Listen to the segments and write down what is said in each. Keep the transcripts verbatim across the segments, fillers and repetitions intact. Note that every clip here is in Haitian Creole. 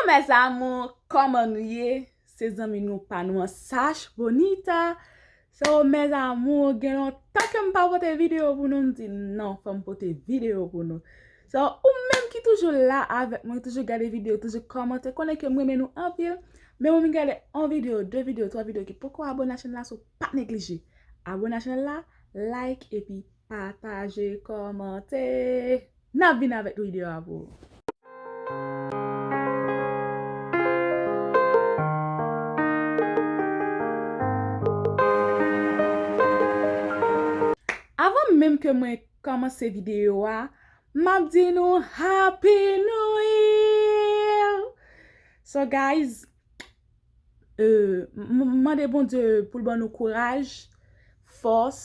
Mes amours, kòman nou ye? Se zanmi nou pa nou an Sash Bonita. So, mes amours, gen lontan ke m pa pote videyo pou nou, m di non, fò m pote videyo pou nou. So, ou menm ki toujou la avèk mwen, ki toujou gade videyo, toujou kòmante, konnen ke m renmen nou anpil. Men ou vin gade yon videyo, de videyo, twa videyo ki poko abone a channel la, so pa neglije abone a channel la, like epi pataje, kòmante. N ap vin avèk videyo a pou ou. Avan menm ke mwen kòmanse videyo a, m ap di nou Happy New Year! So guys, euh, m- m- mande Bondye pou l ban nou kouraj, fòs,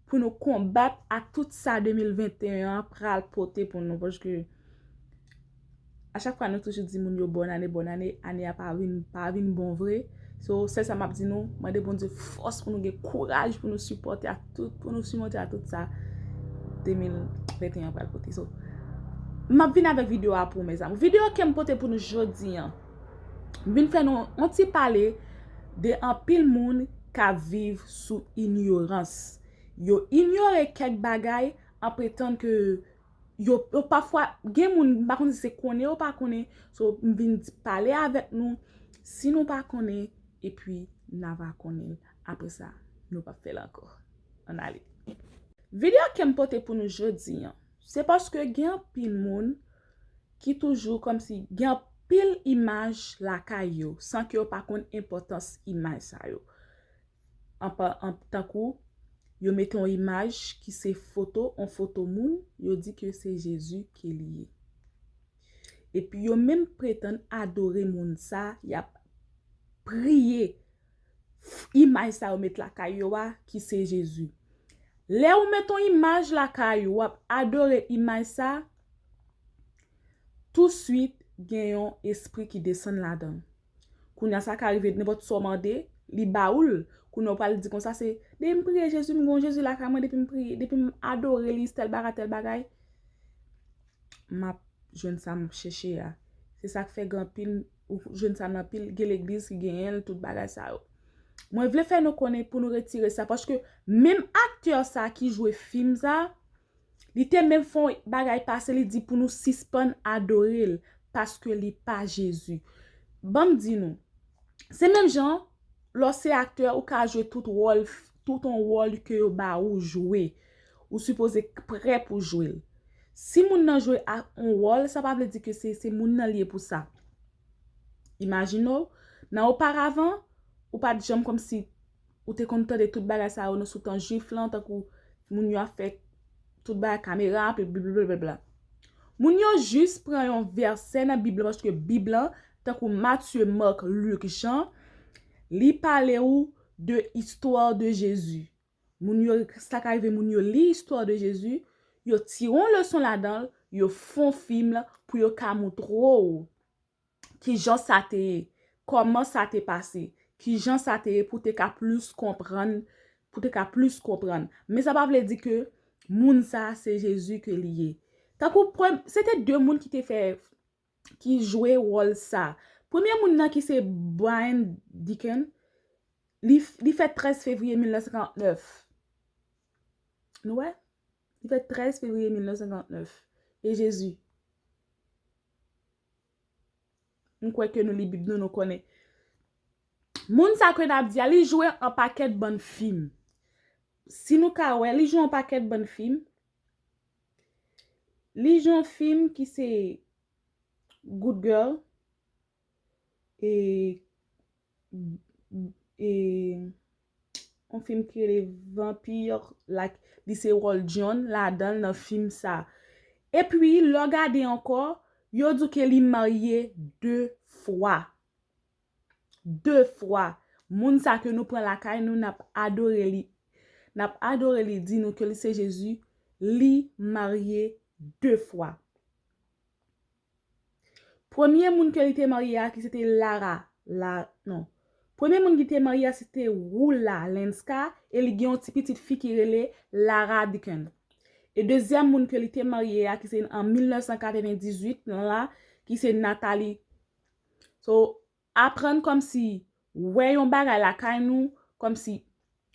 pou nou konbat ak tout sa de mil venteyen an pral pote pou nou, paske a chak fwa nou toujou di moun yo bòn ane, bòn ane, ane a pa vin, pa vin bon vre. So, sèl sa m ap di nou, mande Bondye fòs pou nou gen kouraj pou nou sipòte ak tout, pou nou simonte ak tout sa de mil venteyen an pral pote. So, m ap vin avèk videyo a pou ou, mes amours. Videyo ke m pote pou nou jodi an, m vin fè nou yon ti pale de anpil moun k ap viv sou inyorans. Yo inyore kèk bagay an pretann ke yo, yo pafwa, gen moun, m pa konn si se konnen ou pa konnen, so m vin di- pale avèk nou, si nou pa konnen, epi n a va konnen l. Apre sa, nou p ap fè l ankò. Ann ale. Videyo ke m pote pou nou jodi an, se paske gen anpil moun ki toujou kòmsi gen anpil imaj lakay yo, san ke yo pa konn enpòtans imaj sa yo. An pa- an- tankou, yo mete yon imaj ki se foto, yon foto moun, yo di ke se Jezi ke li ye. Epi yo menm pretann adore moun sa, y ap priye f- imaj sa yo met lakay yo a, ki se Jezi. Lè ou met yon imaj lakay ou, w ap adore imaj sa, touswit gen yon espri ki desann ladan l. Kounye a, sa ka rive nenpòt sa w mande, li ba ou l. Kounye a, w pral di konsa, se, depi m priye Jezi, m gen yon Jezi lakay mwen, depi m priye, depi m adore li, tèl bagay, tèl bagay, m ap jwenn sa m ap chèche a. Se sa k fè gen anpil, ou jwenn sa nan anpil, gen legliz ki genyen l, tout bagay sa yo. Mwen vle fè nou konnen pou nou retire sa, paske menm aktè sa ki jwe fim sa, li te menm fè yon bagay pase, li di pou nou sispann adore l, paske li pa Jezi. Ban m di nou, se menm jan, lè w se aktè, ou ka jwe tout wòl, tout yon wòl ke yo ba ou jwe. Ou sipoze prè pou jwe l. Si moun nan jwe a- yon wòl, sa pa vle di ke se, se moun nan li ye pou sa. Imajine w, nan oparavan, ou pa t janm kòmsi ou te konn tande tout bagay sa yo nan sou tan jwif lan, tankou moun yo ap fè tout bagay, kamera, epi blablabla. Moun yo jis pran yon vèsè nan Bib lan, paske Bib lan, tankou Matye, Mak, Lik, Jan, li pale ou de istwa de Jezi. Moun yo, sa ka rive moun yo li istwa de Jezi, yo tire yon leson ladan l, yo fè yon fim pou yo ka montre w kijan sa te ye, kòman sa te pase, kijan sa te ye pou te ka plis konprann, pou te ka plis konprann. Men sa pa vle di ke moun sa a se Jezi ke li ye. Tankou prem- se te de moun ki te fè, ki jwe wòl sa. Premye moun nan ki se Brian Deacon, li, li fèt trèz fevriye mil nèf san senkannnèf. Nou wè? Li fèt trèz fevriye mil nèf san senkannnèf. E Jezi? M kwè ke nou li Bib nou, nou konnen. Moun sa ke n ap di a, li jwe an pakèt bann fim. Si nou ka wè, li jwe an pakèt bann fim. Li jwe yon fim ki se Good Girl. E, e, yon fim ki rele Vampire, like, li se wòl John ladan l nan fim sa. Epi, lè w gade ankò, yo di w ke li marye de fwa. De fwa. Moun sa ke nou pran lakay nou, n ap adore li. N ap adore li, di nou ke li se Jezi, li marye de fwa. Premye moun ke li te marye a, ki se te Lara, la, non. Premye moun ki te marye a, se te Rula Lenska, e li gen yon ti pitit fi ki rele Lara Deacon. E dezyèm moun ke li te marye a, ki se an mil nèf san katrevendizuit lan la, ki se Natalie So, aprann kòmsi wè yon bagay lakay nou, kòmsi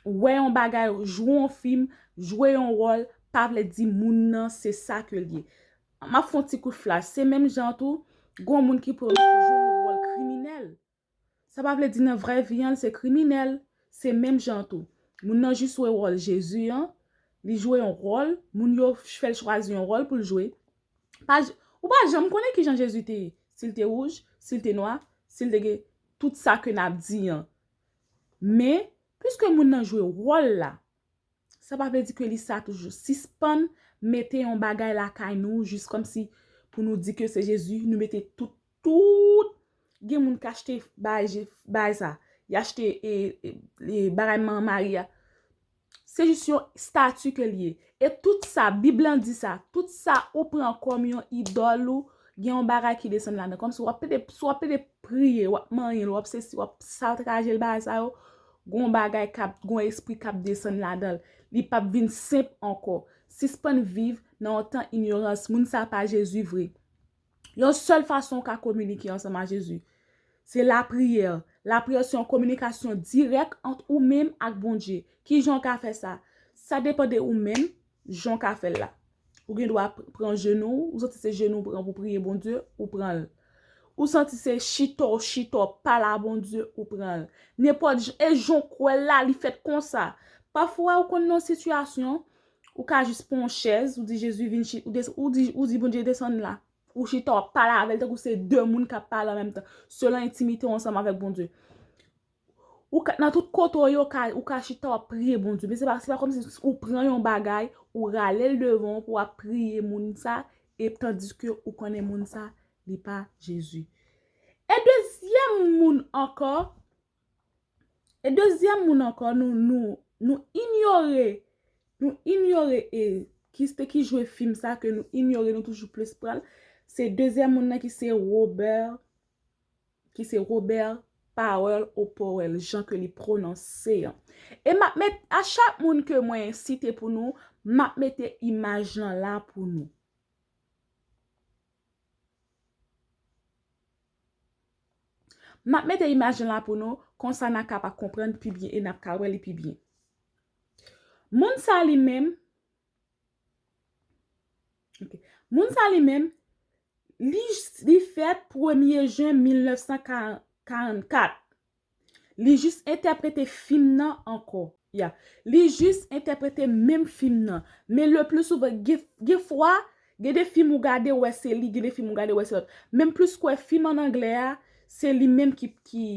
wè yon bagay, jwe yon fim, jwe yon wòl, pa vle di moun nan se sa ke l ye. M ap fè yon ti kout flash. Se menm jan tou, gon moun ki pran jwe yon wòl kriminèl. Sa pa vle di nan vrè vi an, se kriminèl. Se menm jan tou. Moun nan jis jwe wòl Jezi an, li jwe yon wòl, moun yo fè l chwazi yon wòl pou l jwe. Pa j- ou pa janm konnen kijan Jezi te ye. Si l te wouj, si l te nwa, si l te gen tout sa ke n ap di an. Men, piske moun nan jwe wòl la, sa pa vle di ke li sa toujou. Sispann mete yon bagay lakay nou, jis kòmsi pou nou di ke se Jezi, nou mete tout, tout. Gen moun k achte bagay, bagay sa. Y achte e, e, e, bagay manman Mari a. Se jis yon estati ke l ye. E tout sa, Bib lan di sa, tout sa ou pran kòm yon idòl ou, gen yon bagay ki desann ladan. Kòmsi w ap plede, si w ap plede priye, w ap manyen l, w ap sesi, w ap sataje l bagay sa yo, gon bagay k ap, gon espri k ap desann ladan l. Li p ap vin senp ankò. Sispann viv nan yon tan inyorans. Moun sa pa Jezi vre. Yon sèl fason w ka kominike ansanm a Jezi, se lapriyè. Lapriyè se yon kominikasyon dirèk ant ou menm ak Bondye. Kijan w ka fè sa? Sa depann de ou menm, jan w ka fè l la. Ou gen dwa pr- pran jenou, ou santi se jenou w pran pou priye Bondye, ou pran l. Ou santi se chita w chita w pale a Bondye, ou pran l. Nenpòt jan, e jan w kwè l la, li fèt konsa. Pafwa, ou konn nan sitiyasyon, ou ka jis pran yon chèz, ou di Jezi vin chita, ou, des- ou di, ou di Bondye desann la. Ou chita w ap pale avè l tankou se de moun k ap pale an menm tan, selon entimite w ansanm avèk Bondye. Ou ka, nan tout kote w ye, ou ka, ou ka chita w ap priye Bondye. Men se pa, se pa kòmsi ou pran yon bagay, ou rale l devan w pou w ap priye moun sa, e tandiske ou konnen moun sa, li pa Jezi. E dezyèm moun ankò, e dezyèm moun ankò, nou, nou, nou inyore, nou inyore e ki se ki jwe fim sa ke nou inyore, nou toujou plis pran l. Se dezyèm moun nan ki se Robert, ki se Robert Powell ou Powell, jan ke li pwononse an. E m ap met, a chak moun ke mwen site pou nou, m ap mete imaj lan la pou nou. M ap mete imaj lan la pou nou, konsa n a kapab konprann pi byen e n ap ka wè li pi byen. Moun sa li menm, ok. Moun sa li menm, li, li fèt premye jen mil nèf san karannkat. Li jis entèprete fim nan ankò. Ya. Li jis entèprete menm fim nan. Men le pli souvan, gen, gen fwa, gen de fim ou gade, ou wè se li, gen de fim ou gade, ou wè se lòt. Men m plis kwè fim an anglè a, se li menm ki, ki,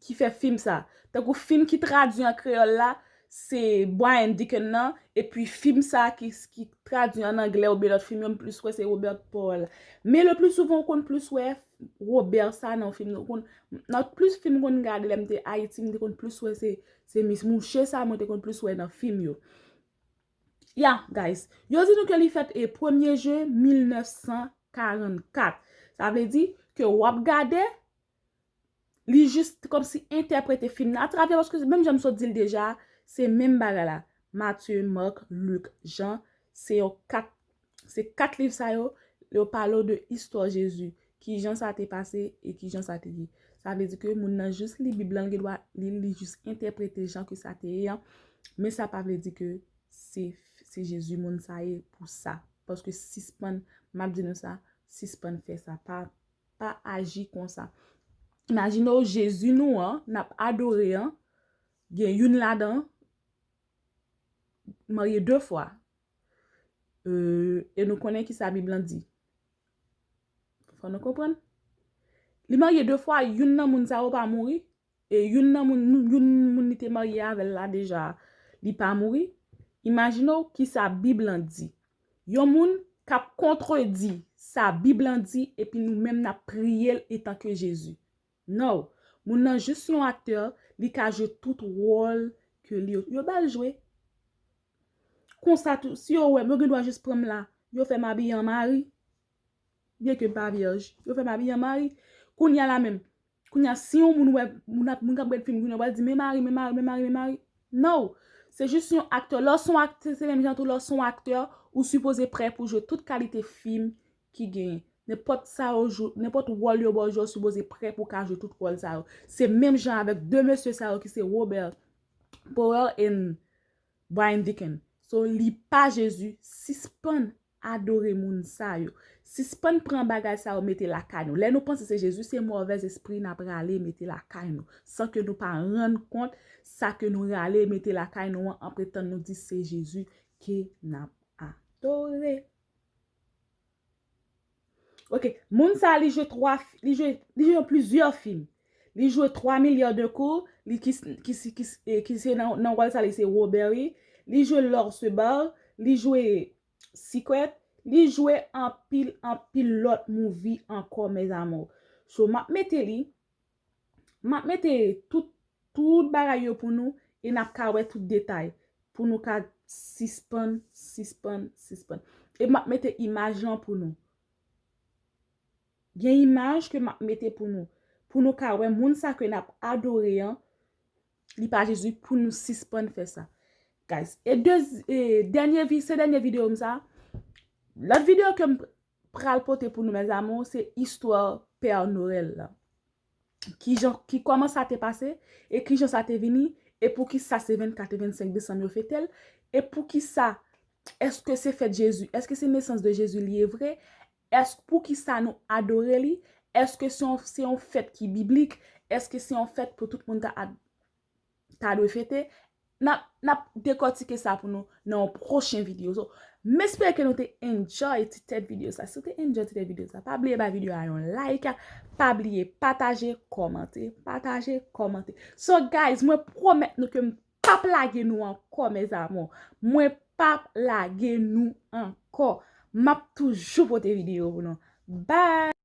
ki fè fim sa. Tankou fim ki tradui an kreyòl la, se Brian Deacon nan, epi fim sa ki, ki tradui an anglè oubyen lòt fim yo, m plis kwè se Robert Powell. Men le pli souvan, ou konn plis wè Robert sa nan fim nan. Ou konn, nan plis fim m konn gade lè m te Ayiti, m te konn plis wè se, se mis mouche sa, mwen te konn plis wè nan fim yo. Ya, guys. Yo di nou ke li fèt e premye jen mil nèf san karannkat. Sa vle di ke w ap gade, li jis kòmsi entèprete fim nan atravè, paske menm jan m sot di l deja, se menm bagay la. Matye, Mak, Lik, Jan, se yon kat, se kat liv sa yo, yo pale w de istwa Jezi, kijan sa te pase e kijan sa te ye. Sa vle di ke moun nan jis li Bib lan, li gen dwa li, li jis entèprete jan ke sa te ye an, men sa pa vle di ke se, se Jezi moun sa ye pou sa. Paske sispann, m ap di nou sa, sispann fè sa. Pa, pa aji konsa. Imajine w Jezi nou an, n ap adore an, gen youn ladan marye de fwa. Euh, e nou konnen ki sa Bib lan di. Fò nou konprann. Li marye de fwa, youn nan moun sa yo pa mouri. E youn nan moun, youn moun li te marye avè l la deja, li pa mouri. Imajine w ki sa Bib lan di. Yon moun k ap kontredi sa Bib lan di, epi nou menm n ap priye l etanke Jezi. No. Moun nan jis yon aktè, li ka jwe tout wòl ke li, yo ba l jwe. Konsa tou, si yo wè m, yo gen dwa jis pran m la, yo fè m abiye an mari. Byenke m pa vyèj, yo fè m abiye an mari. Kounye a la menm, kounye a, si yon moun wè, moun ap, moun k ap gad fim, kounye a, w ap di, men mari, men mari, men mari, men mari. No. Se jis yon aktè. Lè w se yon aktè, se menm jan tou, lè w se yon aktè, ou sipoze prè pou jwe tout kalite fim ki genyen. Nenpòt sa yo jwe, nenpòt wòl yo ba w jwe, ou sipoze prè pou w ka jwe tout wòl sa yo. Se menm jan avèk de mesye sa yo ki se Robert Powell and Brian Deacon. So, li pa Jezi, sispann adore moun sa yo. Sispann pran bagay sa yo mete lakay nou. Lè nou panse se Jezi, se mòvèz espri n ap rale mete lakay nou. San ke nou pa rann kont sa ke nou rale mete lakay nou an, an pretann nou di se Jezi ke n ap adore. Ok, moun sa li jwe twa, li jwe, li jwe plizyè fim. Li jwe Trois milliards d'un coup, li ki, ki, ki, ki, eh, ki se nan, nan wòl sa li se Robert wi. Li jwe Love Sebar, li jwe Secret, li jwe anpil, anpil lòt movie ankò, mes amours. So, m ap mete li, m ap mete tout, tout bagay yo pou nou, e n ap ka wè tout detay, pou nou ka sispann, sispann, sispann. E m ap mete imaj lan pou nou. Gen imaj ke m ap mete pou nou, pou nou ka wè moun sa ke n ap adore an, li pa Jezi, pou nou sispann fè sa. Guys, e de, e dènye vi, se dènye videyo m sa. Lòt videyo ke m pral pote pou nou, mes amours, se istwa Pè Nwèl la. Ki jan, ki kòman sa te pase, e ki jan sa te vini, e poukisa se vennkat e vennsenk desanm yo fete l, e poukisa, èske se fèt Jezi, èske se nesans de Jezi li ye vre, èske poukisa nou adore li, èske se yon, se yon fèt ki biblik, èske se yon fèt pou tout moun ta ad-, ta dwe fete, n ap, n ap dekòtike sa pou nou nan yon pwochen videyo. So, m espere ke nou te enjoy ti tèt videyo sa. Si w te enjoy ti tèt videyo sa, pa bliye bay videyo a yon like, pa bliye pataje, kòmante, pataje, kòmante. So, guys, mwen pwomèt nou ke m p ap lage nou ankò, mes amours. Mwen p ap lage nou ankò. M ap toujou pote videyo pou nou. Bye!